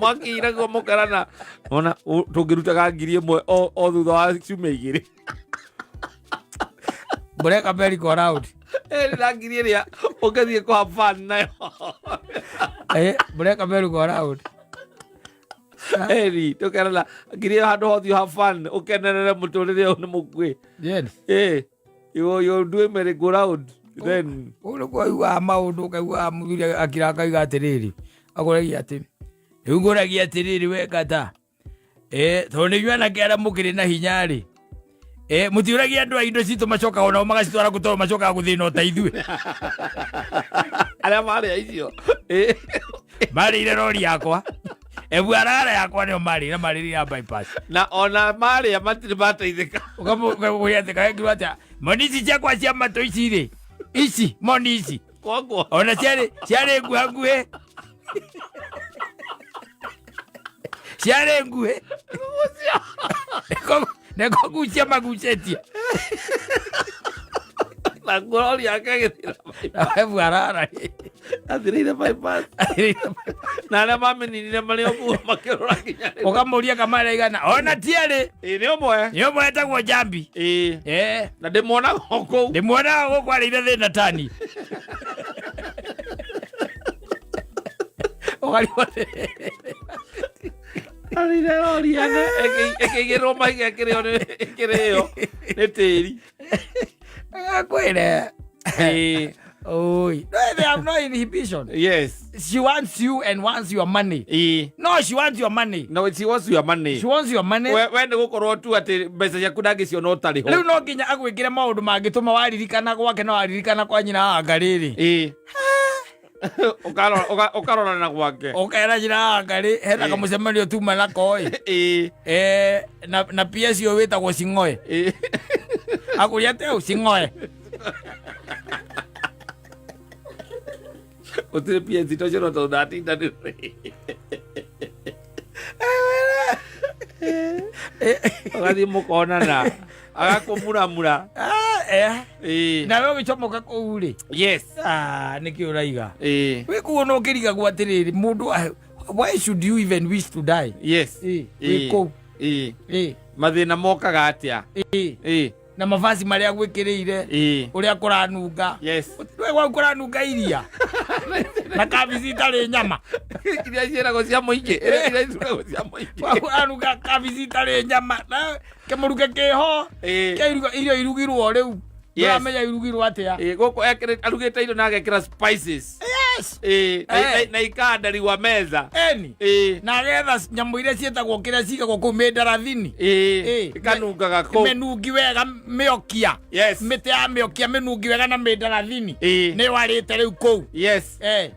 Mwakĩiragwo mũkerana. Ona tũngĩrutaga 1,000 o thutha wa ciumia 2. Mũreka merry go round. Na ngiri ĩrĩa ũngĩthiĩ kũ have fun nayo. Mũreka merry go round. Eri, tũkerana ngiri ĩyo handũ hothe have fun, ũkenerere mũtũrĩre ũyũ nĩ mũkuĩ. You do merry go round. Then Ũguo nĩguo ũiguaga maũndũ, ũkaiguaga mũthuri akira akauga atĩrĩrĩ, akũragia atĩ, rĩu ngũragia atĩrĩrĩ we kata. Tondũ nĩ inyuĩ anake arĩa mũkĩrĩ na hinya rĩ. Mũtiũragia andũ a indo citũ macokaga onao magacitwara kũ tondũ macokaga gũthĩna o ta ithuĩ. Arĩa marĩa icio. Marĩire rori yakwa. Ebu arara yakwa nĩo marĩire, marĩire ya bypass. Na ona marĩa matirĩ mateithĩka. Ũkamũhe atĩ kaekirwo atĩa? Moni ici ciakwa cia matũ ici rĩ. Ici, moni ici. Koguo. Ona ciarĩ nguha nguhĩ. Ciarĩ nguhĩ. Nĩkũgucia magucĩtie. Na ngorori yake ĩgĩthira. Na ebu arara rĩ. Athirĩire bypass. Na arĩa mamĩninire marĩ o kuo makĩrora nginya rĩu. Ũkamũria kamara igana. Ona ti erĩ. Ĩ, nĩ ũmwe. Nĩ ũmwe etagwo Njambi. Na ndĩmuonaga o kũu. Ndĩmuonaga gũkũ arĩire thĩna tani. Ũkarigwo atĩrĩrĩ. Arĩire rori ene, ĩkĩigĩrĩrwo mahiga ĩkĩrĩo ĩkĩrĩo nĩ tĩri. Agakwĩre. Oi. No, they have no inhibition. She wants you and wants your money. No, she wants your money. No, she wants your money. She wants your money. We nĩ gũkorwo tu atĩ mbeca ciaku ndangĩciona ũtarĩ ho. Rĩu no nginya agwĩkĩre maũndũ mangĩtũma waririkana gwake na waririkana kwa nyina wa Ngarĩ rĩ. Ũkarora na gwake. Ũkera nyina wa Ngarĩ, hena kamũcemanio tuma nako ĩ. Na PS ũyũ wĩtagwo Cing'oe. Akũria atĩa ũyũ Cing'oe? Gũtirĩ PS tocio no tondũ ndatindanĩre. Ũgathiĩ mũkonana. Agakũmuramura. Nawe ũgĩcomoka kũu rĩ. Nĩkĩ ũraiga? Wĩ kũu ona ũkĩrigagwo atĩrĩrĩ, mũndũ why should you even wish to die? Wĩ kũu. Mathĩna mokaga atĩa? Na mavazi marĩa gwĩkĩrĩire, ũrĩa kũranunga. Ndũĩ gwaku kũranunga iria na kabici itarĩ nyama. Iria ciĩragwo cia mũingĩ, iria icuragwo cia mũingĩ. Gwaku kũranunga kabici itarĩ nyama na kĩmũruke kĩho. Kĩa irio irugirwo rĩu. Ndũramenya irugirwo atĩa. Gũkũ arugĩte irio na agekĩra spices. Na ikandariwa meza. Eni. Na agetha nyamũ iria ciĩtagwo kĩrĩa cigagwo kũu mĩndarathini. Ikanungaga kũu. Mĩnungi wega mĩokia. Mĩtĩ ya mĩokia mĩnungi wega na mĩndarathini. Nĩ warĩte rĩu kũu.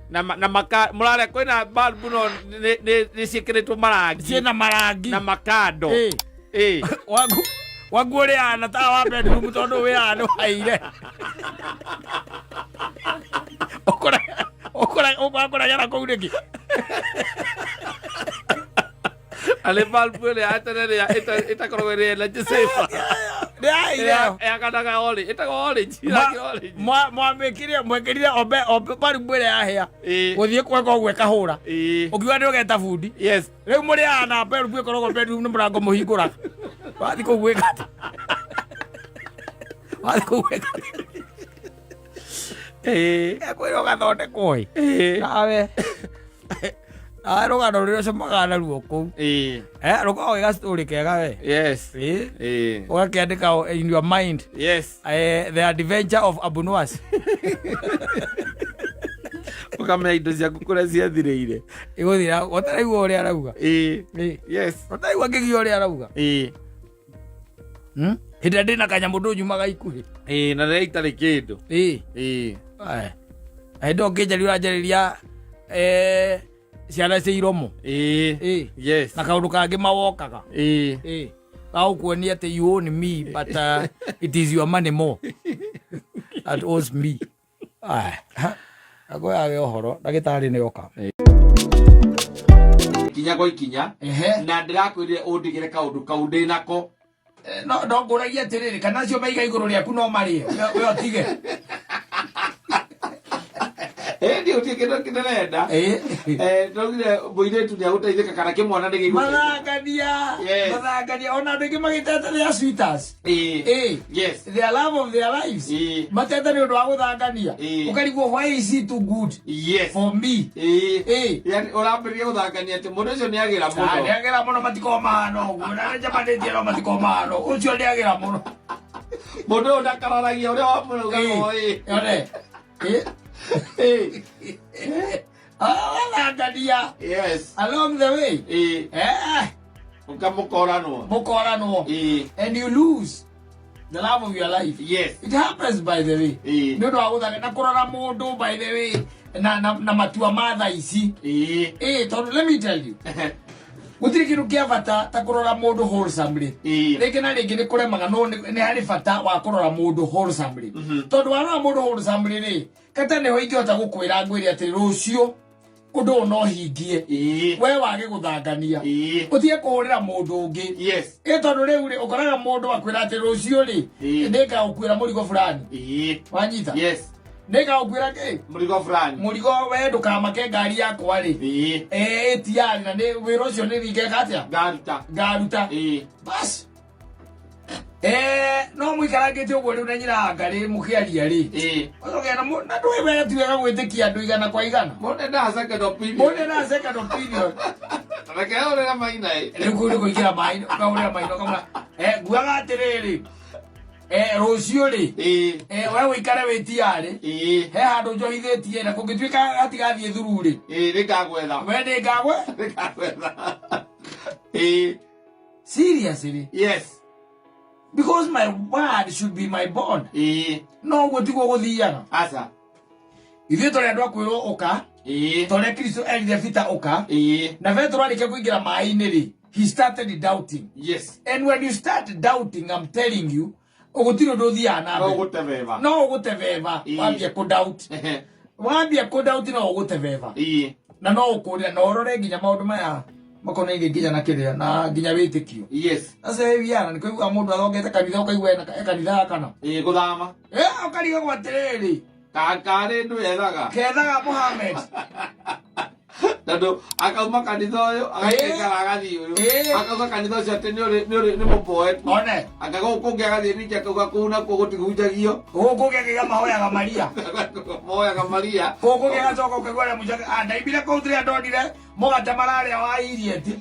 Na na maka mũrarĩa kwĩna bulb no nĩ ciĩkĩrĩtwo marangi. Ciĩna marangi. Na makando. Waku waku ũrĩaga na tawa wa bedroom tondũ wĩraga nĩ waire. Ũkũragera kũu nĩkĩ? Arĩ bulb ĩrĩa ya tene ĩrĩa ĩtakoragwo ĩrĩ energy saver. Nĩ yaire. Ĩrĩa yakanaga orange, ĩtagwo orange, rangi orange. Mwamĩkĩrire mwekĩrire ombe ombe bulb ĩrĩa yahĩa. Gũthiĩ kweka ũguo ĩkahũra. Ũkiuga nĩ ũgeta bundi. Rĩu mũrĩaga na bedroom ĩkoragwo bedroom nĩ mũrango mũhingũraga. Wathiĩ kũu gwĩka atĩa? Wathiĩ kũu gwĩka atĩa? Ekwĩra ũgathondekwo ĩ. Nawe nawe rũgano rũrĩa ũcemaga naruo kũu. Rũkoragwo gĩ gastory kega we. Ũgakĩandĩka in your mind. The adventure of Abunuas. Ũkamenya indo ciaku kũrĩa ciathirĩire. Igũthira ũtaraigua ũrĩa arauga. Ũtaraigua ngĩgia ũrĩa arauga. Hĩndĩ ĩrĩa ndĩna kanyamũ ndũnyumaga ikuhĩ. Na rĩrĩa itarĩ kĩndũ. Hĩndĩ ĩyo ũkĩnjaria ũranjarĩria ciana cia iromo. Na kaũndũ kangĩ mawokaga. Gagũkuonia atĩ you own me but it is your money more that owes me. Akwĩrage ũhoro ndagĩtarĩ nĩ oka. Ikinya kwa ikinya. Na ndĩrakwĩrire ũndigĩre kaũndũ kau ndĩ nako. No, no ngũragia atĩrĩrĩ, kana acio maiga igũrũ rĩaku no marĩe, we ũtige. Ndiũ ti kĩndũ kĩndĩrenda. Ndaugire mũirĩtu nĩ agũteithĩka kana kĩmwana nĩ gĩgũteithĩka. Mathangania, mathangania, ona andũ aingĩ magĩtete their sweeters. Their love of their lives. Matete nĩ ũndũ wa gũthangania. Ũkarigwo why is he too good for me? Yani ũrambĩrĩria gũthangania atĩ mũndũ ũcio nĩ agĩra mũno. Nĩ agĩra mũno matikoragwo mahana ũguo. Na nĩnjemanĩtie no matikoragwo mahana ũguo. Ũcio nĩ agĩra mũno. Mũndũ ũyũ ndakararagia ũrĩa wamũrauga ĩ. Yone. Wathangania. Along the way. Ũkamũkoranwo. Mũkoranwo. And you lose the love of your life. It happens by the way. Nĩ ũndũ wa gũthaka na kũrora mũndũ by the way na matua ma thaa ici. Tondũ let me tell you. Gũtirĩ kĩndũ kĩa bata ta kũrora mũndũ wholesomely. Rĩngĩ na rĩngĩ nĩ kũremaga no nĩ harĩ bata wa kũrora mũndũ wholesomely. Tondũ warora mũndũ wholesomely rĩ, kata nĩho ingĩhota gũkwĩra ngwĩre atĩ rũciũ ũndũ ũyũ no hingie. We wage gũthangania. Ũtige kũhũrĩra mũndũ ũngĩ. Tondũ rĩu rĩ, ũkoraga mũndũ akwĩra atĩ rũciũ rĩ, nĩngagũkuĩra mũrigo fulani. Wanyita? Nĩngagũkuĩra kĩ? Mũrigo fulani. Mũrigo we ndũkamake ngari yakwa rĩ. Ĩtiarĩ na nĩ wĩra ũcio nĩ ngeka atĩa? Ngaruta. Ngaruta. Bas. No mũikarangĩte ũguo rĩu na nyina wa Ngarĩ mũkĩaria rĩ. Ũcoke na na ndũĩ wega ti wega gwĩtĩkia andũ igana kwa igana. Mũndũ endaga second opinion. Mũndũ endaga second opinion. Reke ahũrĩre maina ĩ. Rĩu kũu nĩ kũingĩra maĩ-inĩ, ũkahũrĩra maina ũkamwĩra, nguaga atĩrĩrĩ, rũciũ rĩ, we ũikare wĩ tiarĩ, he handũ njohithĩtie na kũngĩtuĩka hatigathiĩ thuru rĩ. Nĩngagwetha. We nĩngagwe? Nĩngagwetha. Seriously? Because my word should be my bond. No ũguo tiguo gũthiaga. Aca. Ithuĩ tũrĩ andũ a kwĩrwo ũka. Ta ũrĩa Kristo erire Peter ũka. Na Petero arĩkia kũingĩra maĩ-inĩ rĩ, he started doubting. And when you start doubting, I'm telling you, gũtirĩ ũndũ ũthiaga na No mbere. ũgũte veva. No ũgũte veva. Wambia kũ doubt. Wambia kũ doubt no ũgũte veva. Na no ũkũrĩra, na ũrore nginya maũndũ maya makonainie nginya na kĩrĩa, na nginya wĩtĩkio. Sasa hivi yana, nĩ kũigua mũndũ athongete kanitha, ũkaigua ena e kanitha ya kana. Gũthama. Ũkarigagwo atĩrĩrĩ. Karĩ ndũ ethaga. Kethaga Mohammed. Tondũ akauma kanitha ũyũ agaikara agathiĩ ũyũ. Akauga kanitha ũcio atĩ nĩ ũrĩ nĩ mũboeku. One. Anga gũkũ kũngĩ agathiĩ ningĩ akauga kũu nakuo gũtihunjagio. Gũkũ kũngĩ akĩga mahoyaga Maria. Moyaga Maria. Gũkũ kũngĩ agacoka ũkaigua arĩa mũico ah ndaimire kũu rĩrĩa ndonire mũgate mararĩa wa irieti.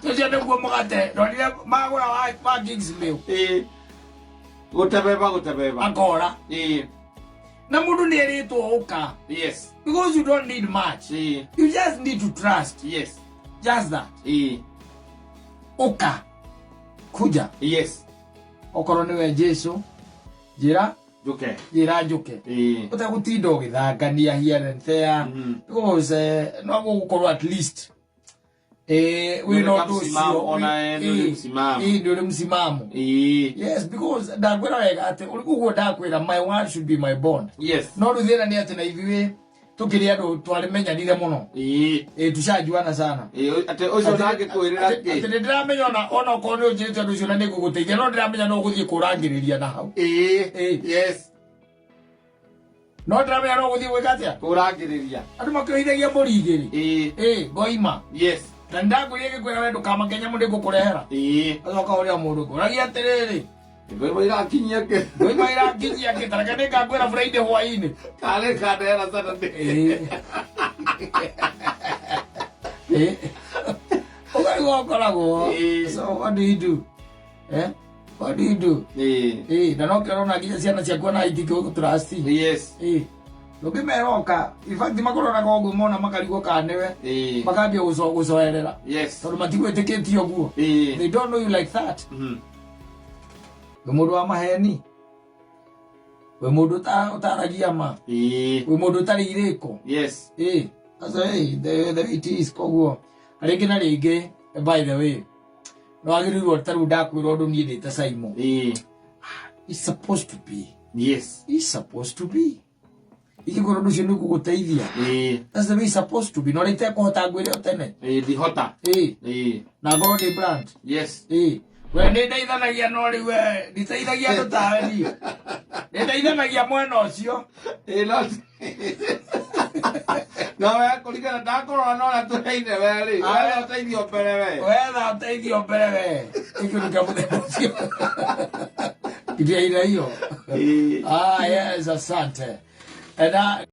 Ũcio nĩguo mũgate ndonire magũra wa Kings Mill. Gũtebeba gũtebeba. Akora. Na mũndũ nĩ erĩtwo ũka. Because you don't need much. You just need to trust. Just that. Ũka. Kuja. Okorwo nĩwe Jesu njĩra. Njũke. Njĩra njũke. Ũtagũtinda ũgĩthangania here and there. Because no gũgũkorwo at least wĩna ũndũ ũcio. Ona nĩ ũrĩ msimamo. Nĩ ũrĩ msimamo. Yes, because ndakwĩra wega atĩ ũguo ndakwĩra, my word should be my bond. No rĩu thĩna nĩ atĩ na ithuĩ tũkĩrĩ andũ twarĩmenyanire mũno. Tushajuana sana. Atĩ ũcio ndangĩkwĩrĩra atĩ kĩ. Nĩ ndĩramenya ona okorwo nĩ ũnjĩrĩte ũndũ ũcio na nĩ ngũgũteithia, no ndĩramenya no ũgũthiĩ kũrangĩrĩria na hau. No ndĩramenya no ũgũthiĩ gwĩka atĩa? Kũrangĩrĩria. Andũ makĩohithagia mbũri igĩrĩ. Ngoima. Na nĩndakwĩrire ngĩkwĩra we ndũkamake nyamũ nĩngũkũrehera. Acoka ũrĩa mũndũ ngũragia atĩrĩrĩ. Ngoima irakinyia kĩ? Ngoima irakinyia kĩ? Tareke nĩngakwĩra Friday hwainĩ. Karĩ kandehera Saturday. Ũguo nĩguo ũkoragwo. So what do you do? Eh? What do you do? Na no kĩo ũrona nginya ciana ciaku ona itingĩgũtrust. Ndũngĩmera ũka. In fact makũroraga ũguo mona makarigwo kana nĩwe. Makambia gũcoerera. Tondũ matigwĩtĩkĩtie ũguo. They don't know you like that. Wĩ mũndũ wa maheni. Wĩ mũndũ ũtaragia ma. Wĩ mũndũ ũtarĩ irĩko. That's hey, the way it is. Koguo rĩngĩ na rĩngĩ, by the way, no wagĩrĩirwo ta rĩu ndakwĩra ũndũ niĩ ndĩ ta Simon. It's supposed to be. It's supposed to be. Ingĩkorwo ũndũ ũcio nĩ ũgũgũteithia. That's the way it's supposed to be. No rĩ itekũhota ngwĩre o tene. Ndihota. Na ngorwo ndĩ brand. We nĩ ndeithanagia no rĩu we nditeithagia andũ tawe niĩ. Nĩ ndeithanagia mwena ũcio. No no we kũringana ndakũrora na ũrĩa tũheine we rĩ. Wetha ũteithio mbere we. Wetha ũteithio mbere we. Ĩkĩndũ kĩa mũthemba ũcio. Ndio ile hiyo. Ah, yes, asante. Na